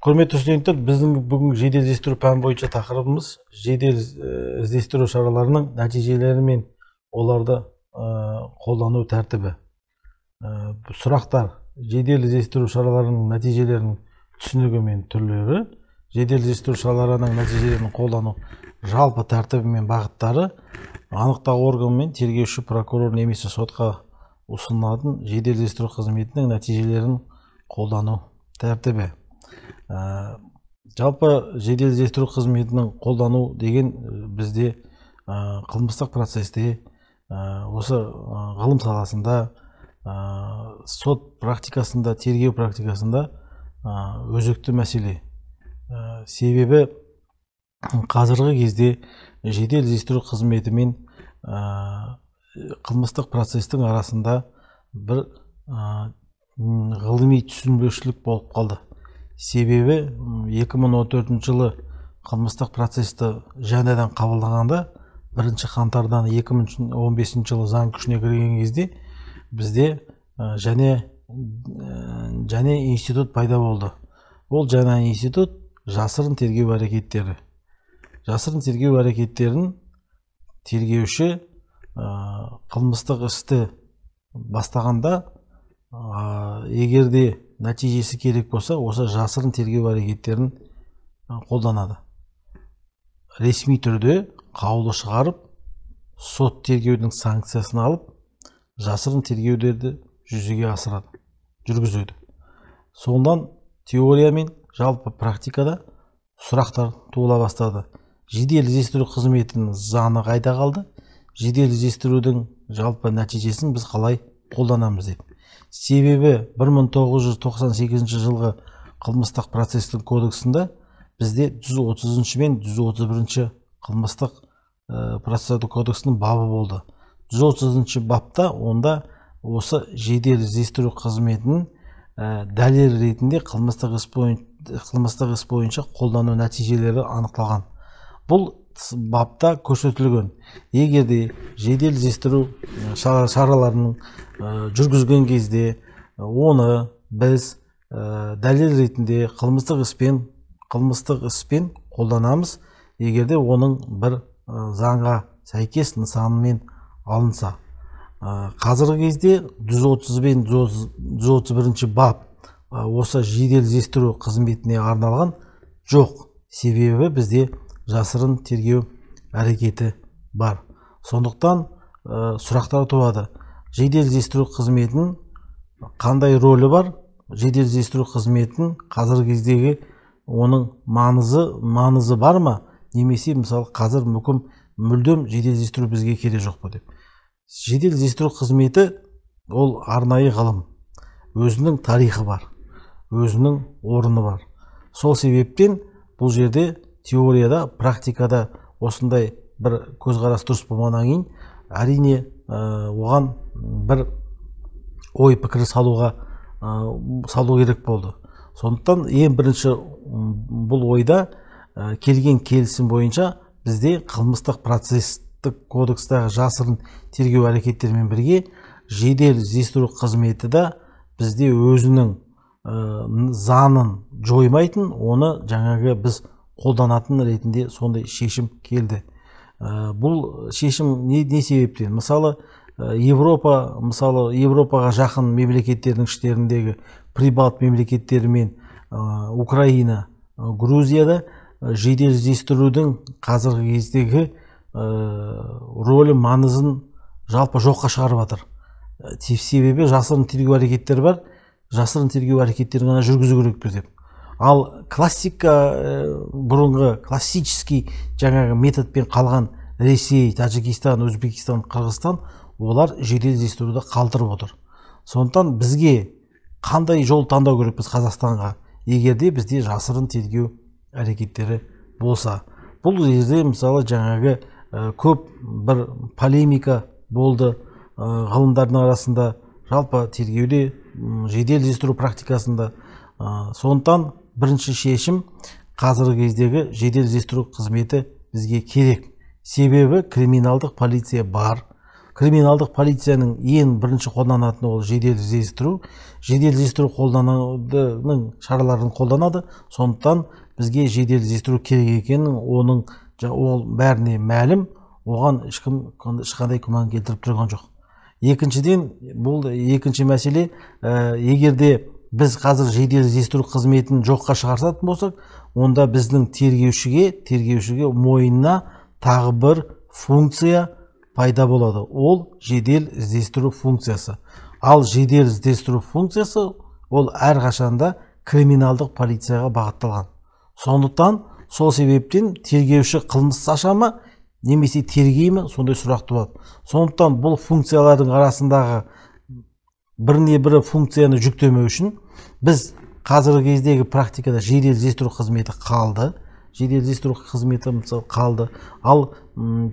Құрметті студенттер, біздің бүгінгі жедел іздестіру пәні бойынша тақырыбымыз жедел іздестіру шараларының нәтижелері мен оларды қолдану тәртібі. Сұрақтар: жедел іздестіру шараларының нәтижелерінің түсінігі мен түрлері, жедел іздестіру шараларының нәтижелерін қолдану жалпы тәртібі мен бағыттары, анықтау органы мен тергеуші, прокурор немесе сотқа ұсынылатын жедел іздестіру қызметінің нәтижелерін қолдану тәртібі. Жалпы жедел іздестіру қызметінің қолдану деген бізде қылмыстық процесте, осы ғылым саласында, сот практикасында, тергеу практикасында өзекті мәселе. Себебі қазіргі кезде жедел іздестіру қызметі мен қылмыстық процестің арасында бір ғылыми түсінбеушілік болып қалды. Себебі 2014 жылы қылмыстық процесті жаңадан қабылдағанда, 1 қаңтардан 2015 жылы заң күшіне кірген кезде бізде және институт пайда болды. Ол жаңа институт жасырын тергеу әрекеттері. Жасырын тергеу әрекеттерін тергеуші қылмыстық істі бастағанда, егер де нәтижесі керек болса, осы жасырын тергеу әрекеттерін қолданады. Ресми түрде қаулы шығарып, сот тергеудің санкциясын алып, жасырын тергеулерді жүзеге асырады, жүргізеді. Сондан теория мен жалпы практикада сұрақтар туыла бастады. Жедел іздестіру қызметінің заңы қайда қалды? Жедел іздестірудің жалпы нәтижесін біз қалай қолданамыз деп. Себебі 1998 жылғы қылмыстық процестің кодексінде бізде 130 мен 131 қылмыстық процестік кодексінің бабы болды. 130 бапта онда осы жедел іздестіру қызметінің дәлел ретінде қылмыстық іс бойынша қолдану нәтижелері анықталған. Бұл бапта көрсетілген. Егер де жедел іздестіру шараларын жүргізген кезде оны біз дәлел ретінде қылмыстық іспен қолданамыз, егер де оның бір заңға сәйкес нысанымен алынса. Қазіргі кезде 130 бен 131 бап осы жедел іздестіру қызметіне арналған жоқ. Себебі бізде жасырын тергеу әрекеті бар. Сондықтан сұрақтар туады. Жедел іздестіру қызметінің қандай рөлі бар? Жедел іздестіру қызметінің қазіргі кездегі оның маңызы бар ма? Немесе мысалы қазір мүмкін мүлдем жедел іздестіру бізге керек жоқ па деп. Жедел іздестіру қызметі ол арнайы ғылым. Өзінің тарихы бар, өзінің орны бар. Сол себептен бұл жерде теорияда, практикада осындай бір көзқарас дұрыс болғаннан кейін әрине оған бір ой пікір салу керек болды. Сондықтан ең бірінші бұл ойда келген келісім бойынша бізде қылмыстық процестік кодекстағы жасырын тергеу әрекеттерімен бірге жедел іздестіру қызметі де бізде өзінің заңын жоймайтын, оны жаңағы біз қолданатын ретінде сондай шешім келді. Бұл шешім не себептен? Мысалы, Европаға жақын мемлекеттердің іштеріндегі Прибалт мемлекеттері мен Украина, Грузияда жедел іздестірудің қазіргі кездегі рөлі, маңызын жалпы жоққа шығарып жатыр. Себебі жасырын тергеу әрекеттері бар, жасырын тергеу әрекеттерін ғана жүргізу керекпіз деп. Ал классика, бұрынғы классический жаңағы методпен қалған Ресей, Тәжікстан, Өзбекстан, Қырғызстан, олар жедел іздестіруді қалдырып отыр. Сондықтан бізге қандай жол таңдау керекпіз Қазақстанға, егер де бізде жасырын тергеу әрекеттері болса? Бұл жерде мысалы жаңағы көп бір полемика болды ғылымдардың арасында, жалпы тергеуде, жедел іздестіру практикасында. Сондықтан бірінші шешім қазіргі кездегі жедел іздестіру қызметі бізге керек. Себебі криминалдық полиция бар. Криминалдық полицияның ең бірінші қолданатыны ол жедел іздестіру. Жедел іздестіру қолданудың шараларын қолданады. Сондықтан бізге жедел іздестіру керек екенін оның ол бәріне мәлім, оған ешкім ешқандай күмән келтіріп тұрған жоқ. Екіншіден, бұл екінші мәселе, егер де біз қазір жедел іздестіру қызметін жоққа шығарсатын болсақ, онда біздің тергеушіге мойнына тағы бір функция пайда болады. Ол жедел іздестіру функциясы. Ал жедел іздестіру функциясы ол әрқашанда криминалдық полицияға бағытталған. Сондықтан сол себептен тергеуші қылмыс аша ма немесе тергей ме, сондай сұрақ туады. Сондықтан бұл функциялардың арасындағы біріне бірі функцияны жүктемеу үшін біз қазіргі кездегі практикада жедел іздестіру қызметі қалды. Жедел іздестіру қызметі мысалы қалды. Ал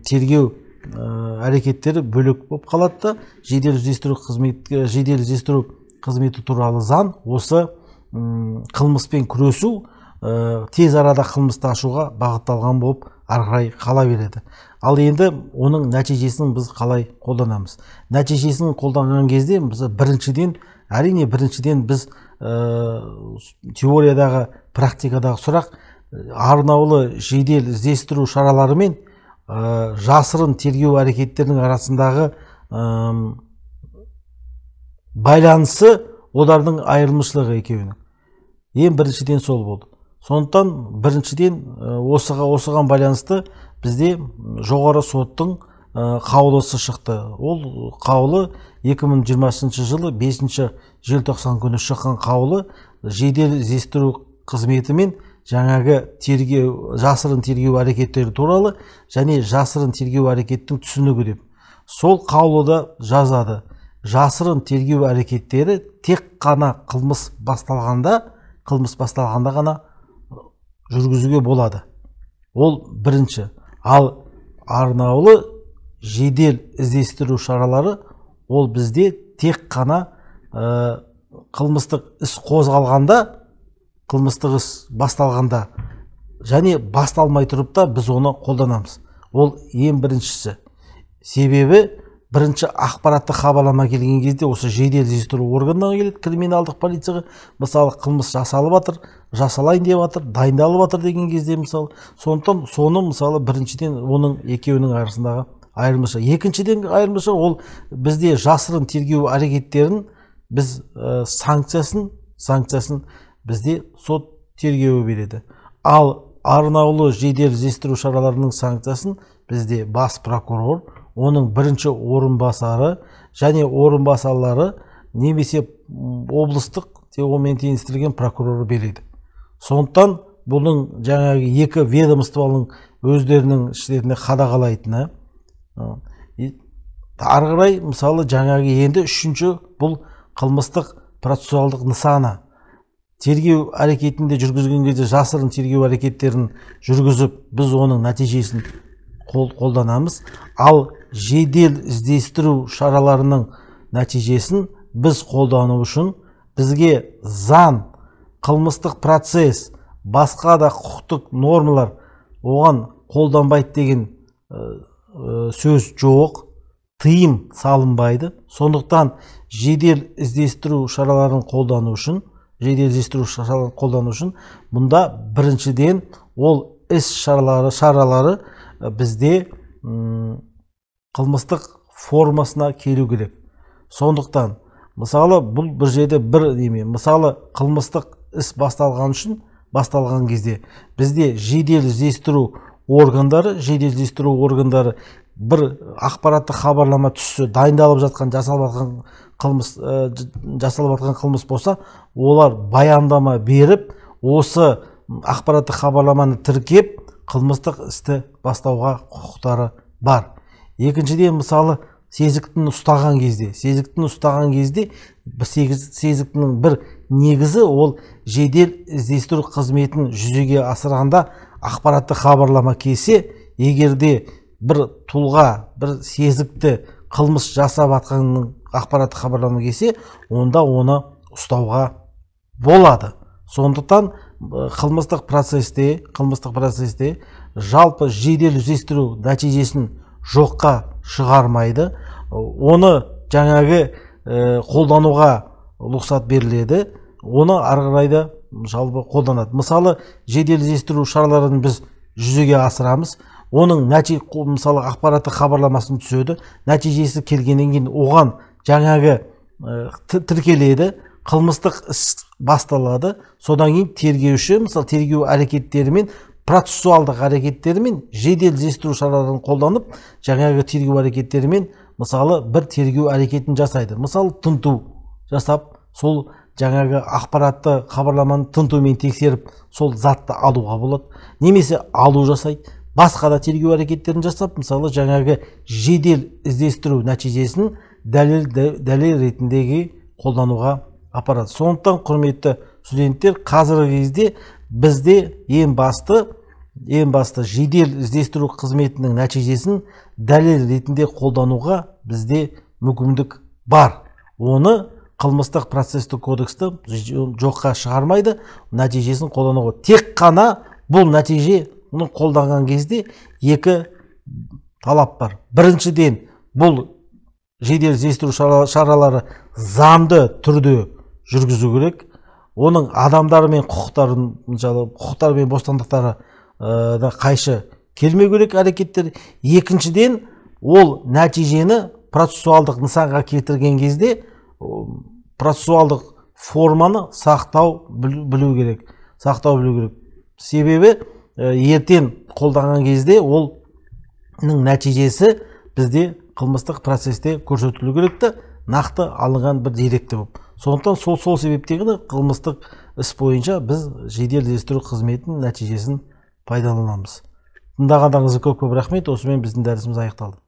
тергеу әрекеттері бөлек болып қалады да, жедел іздестіру қызметі туралы заң осы қылмыспен күресу, тез арада қылмысты ашуға бағытталған болып ары қарай қала береді. Ал енді оның нәтижесін біз қалай қолданамыз? Нәтижесін қолданған кезде біз біріншіден, әрине біріншіден біз теориядағы, практикадағы сұрақ арнаулы жедел іздестіру шараларымен жасырын тергеу әрекеттерінің арасындағы байланысы, олардың айырмашылығы екеуінің. Ең біріншіден сол болды. Сондықтан біріншіден осыған байланысты бізде жоғары соттың қаулысы шықты. Ол қаулы 2020 жылы 5 желтоқсан күні шыққан қаулы жедел іздестіру қызметімен жаңағы тергеу, жасырын тергеу әрекеттері туралы және жасырын тергеу әрекеттің түсінігі деп. Сол қаулыда жазады. Жасырын тергеу әрекеттері тек қана қылмыс басталғанда ғана жүргізуге болады. Ол бірінші. Ал арнаулы жедел іздестіру шаралары ол бізде тек қана қылмыстық іс қозғалғанда, қылмыстық іс басталғанда және басталмай тұрып та біз оны қолданамыз. Ол ең біріншісі. Себебі бірінші ақпаратты хабарлама келген кезде осы жедел іздестіру органына келеді, криминалдық полицияға. Мысалы, қылмыс жасалып жатыр, жасалайын деп жатыр, дайындалып жатыр деген кезде мысалы, сондықтан соны мысалы біріншіден оның екеуінің арасындағы айырмашылық. Екіншіден айырмашылық ол бізде жасырын тергеу әрекеттерін біз санкциясын бізде сот тергеуі береді. Ал арнаулы жедел іздестіру шараларының санкциясын бізде бас прокурор, оның бірінші орынбасары және орынбасарлары немесе облыстық онымен теңестірілген прокурор береді. Сондықтан бұның жаңағы екі ведомствоның өздерінің іштерінде қадағалайтыны. Ары қарай мысалы жаңағы енді үшінші бұл қылмыстық процессуалдық нысаны. Тергеу әрекетінде жүргізген кезде жасырын тергеу әрекеттерін жүргізіп, біз оның нәтижесін қолданамыз. Ал жедел іздестіру шараларының нәтижесін біз қолдану үшін бізге заң, қылмыстық процесс, басқа да құқықтық нормалар оған қолданбайды деген сөз жоқ, тыйым салынбайды. Сондықтан жедел іздестіру шараларын қолдану үшін, жедел іздестіру шараларын қолдану үшін мұнда біріншіден ол іс шаралары бізде қылмыстық формасына келу керек. Сондықтан мысалы бұл бір жерде бір неме, мысалы қылмыстық іс басталған үшін, басталған кезде бізде жедел іздестіру органдары бір ақпараттық хабарлама түссе, дайындалып жатқан, жасалып жатқан қылмыс болса, олар баяндама беріп, осы ақпараттық хабарламаны тіркеп, қылмыстық істі бастауға құқықтары бар. Екіншіден, мысалы, сезіктіні ұстаған кезде, сезіктінің бір негізі ол жедел іздестіру қызметін жүзеге асырғанда ақпараттық хабарлама келсе, егерде бір тұлға, бір сезікті қылмыс жасап жатқанның ақпараттық хабарлама келсе, онда оны ұстауға болады. Сондықтан қылмыстық процесте жалпы жедел іздестіру нәтижесін жоққа шығармайды. Оны жаңағы қолдануға рұқсат беріледі, оны ары қарай да жалпы қолданады. Мысалы, жедел іздестіру шараларын біз жүзеге асырамыз. Оның мысалы ақпараттық хабарламасын түседі, нәтижесі келгеннен кейін оған жаңағы тіркеледі, қылмыстық іс басталады. Содан кейін тергеуші, мысалы, тергеу әрекеттерімен, процессуалдық әрекеттерімен жедел іздестіру шараларын қолданып, жаңағы тергеу әрекеттерімен, мысалы, бір тергеу әрекетін жасайды. Мысалы, тінту жасап, сол жаңағы ақпаратты, хабарламаны тінтумен тексеріп, сол затты алуға болады. Немесе алу жасайды, басқа да тергеу әрекеттерін жасап, мысалы, жаңағы жедел іздестіру нәтижесін дәлел ретіндегі қолдануға апарады. Сондықтан, құрметті студенттер, қазіргі кезде бізде ең басты жедел іздестіру қызметінің нәтижесін дәлел ретінде қолдануға бізде мүмкіндік бар. Оны қылмыстық процестік кодексті жоққа шығармайды, нәтижесін қолдануға. Тек қана бұл нәтижені қолданған кезде екі талап бар. Біріншіден, бұл жедел іздестіру шаралары заңды түрде жүргізу керек. Оның адамдары мен құқықтарын, мысалы, құқықтары мен бостандықтары да қайшы келмеу керек әрекеттер. Екіншіден, ол нәтижені процессуалдық нысанға келтірген кезде процессуалдық форманы сақтау білу керек. Сақтау білу керек. Себебі ертең қолданған кезде оның нәтижесі бізде қылмыстық процесте көрсетілу керек те, нақты алынған бір деректі болып. Сондықтан сол себептен қылмыстық іс бойынша біз жедел іздестіру қызметінің нәтижесін пайдаланамыз. Тыңдағандарыңызға көп-көп рахмет. Осымен біздің дәрісіміз аяқталды.